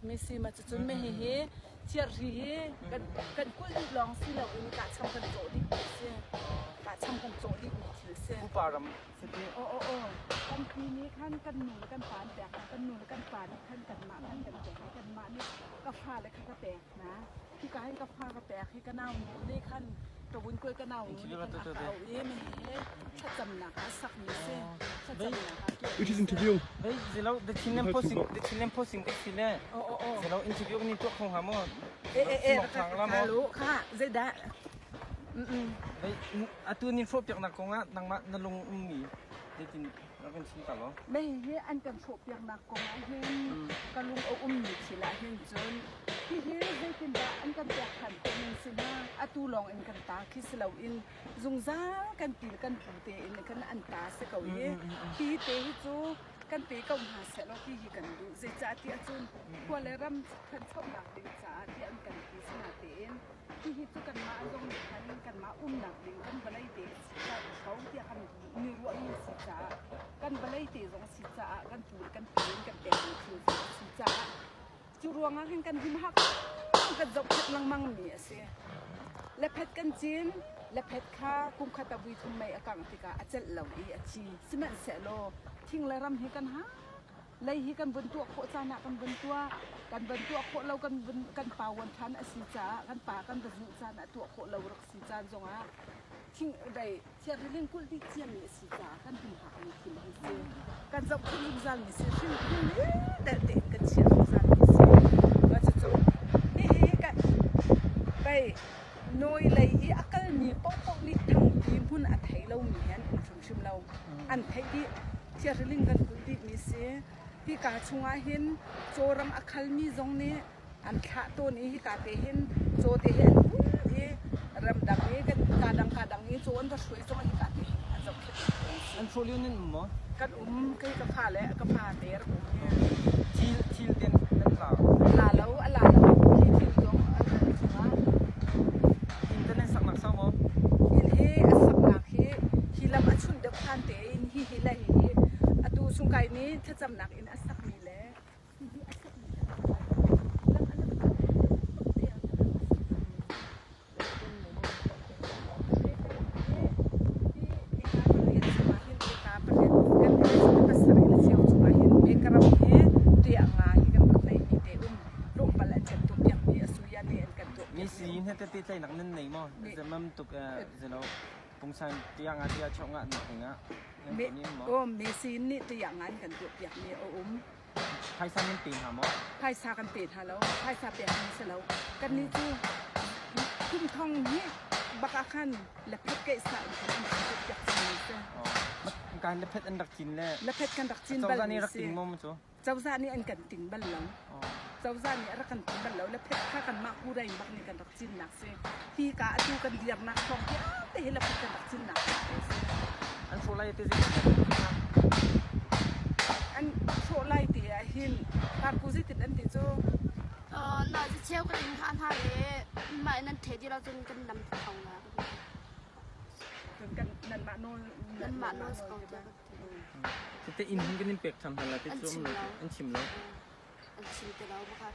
sakmi si ma cucun me hihi thirhri hi kan kan kulh dih lawng si loin kahcham kan cawh dih mi si. Kahcham kan cawh dih mi thil si. Pupa ram si ti. Aw aw aw. Kan pi nih khan kan nu le kan pa an pek hna. Kan nu le kan pa nih khan kanmah khan kan pek i kanmah nih ka fale kha ka pek hna. Hika hin ka fa ka pek hi ka nau nu nih khan ka vun kuai ka nau nu nih khan a ka auh i mi hi thlacamnak ah sakmi si. Thlacamnak ah tuah It is interview. Hey, zelo the Chinland Posting the Chinland Posting ka si le. Oh oh oh. Zelo interview ni tuak khong ha mo. Eh eh eh ka lu kha zeidah Mm Hey, atu ni hrawh piak nak kong ah nangmah na lung um mi zeitin rak kan chim ta lo. Me hi an kan hrawh piak nak kong ah hin ka lung a um mi thil ah hin cun Hihi zeitindah an kan pek ṭhan khawh ning si hnga? Atu lawng in kan ta khi si loin zungzal kan ti le kan pu tein kan an ta si ko i hi te hi cu kan pe ko hna sehlaw ti hi kan duh. Zeicah ti ahcun khua le ram ṭhanchonak ding caah ti an kan ti si natein hihi cu kanmah zong nih khan kanmah umnak ding kan vawlei te a si caah ko tiah kan ni ruahmi a si caah kan vawlei te zong a si caah kan pu le kan pi in kan pekmi thil zong a si caah Cu ruangah hin kan humhak kan zohkhenh lengmang mi a si. Lephet kan cin, lephet kha kum khat a vui thum mei a kangh tikah a celh lo i a thi. Sihmanhsehlaw thing le ram hi kan hak. Lei hi kan vun tuah khawh caan ah kan vun tuah. Kan vun tuah khawh lo kan vun kan pauan ṭhan a si caah kan pa kan va zuh caan ah tuah khawh lo rak si caan zongah thing dei Thianghlim kulh dih ciami a si caah kan humhakmi thil hi si. Kan zohkhenh zungzalmi si. Hring hring del tein kan chiah zungzalmi si. Mah cucu hihi kan pei nawi lei i a kalmi paohpaoh nih thangpi hmun a thei lomi hi an um hrimhrim lo. An theih dih. Thianghlim kan kulh dihmi si. Hika chungah hin cawram a khalmi zong nih an thlah tawn i hika te hin caw te hi an pul i ramdang i kan ka dang ka dang i caw an va hruai zong hika te hin an zohkhenh An hruai lio nan um maw? Kan um kei ka fa le ka fa te rak um hi. Thil thil den nan la. La lo a la lo hi thil zong an chungah. Internet saknak sau maw? Inn hi a saknak hi hi lam a chunh deuh than te in hi hi le hi hi atu sungkai nih thlacamnak in a sakmi le Mi si he te pehtlaihnak nan nei maw? Zamam tuk zelo pungsan tiang ah tiah chok ngah nak ding ah nan tuah mi um maw? Aw Messi nih tiang an kan tuah piak mi a um. Phaisa nan pe hna maw? Phaisa kan pe hna lo. Phaisa pek mi si lo. Kannih cu kum thong hi bak ah khan lephet keih sa in kan an kan piak cang mi si. Kan lephet an rak cin le lephet kan rak cin bal Cozah nih mi rak si. ting maw mu cu? Cozah nih an kan ting bal lo. Cozah nih a rak kan ting bal lo. Lephet kha kanmah kuraing bak nih kan rak cinnak si. Hi ka atu kan dirnak thawng vialte hi lephet kan rak cinnak te si. An hrawh lai te zei An hrawh lai te ah hin parku zeitin an ti cu Na cheu kan in hah hna le mah in nan the ti lo cun kan lam thong la. Kan nanmah nawl Nanmah nawl si ko tiah Tete inn hin kan in pek ṭhan hna lai ti cu um lo an chim lo. An chim te lo baka.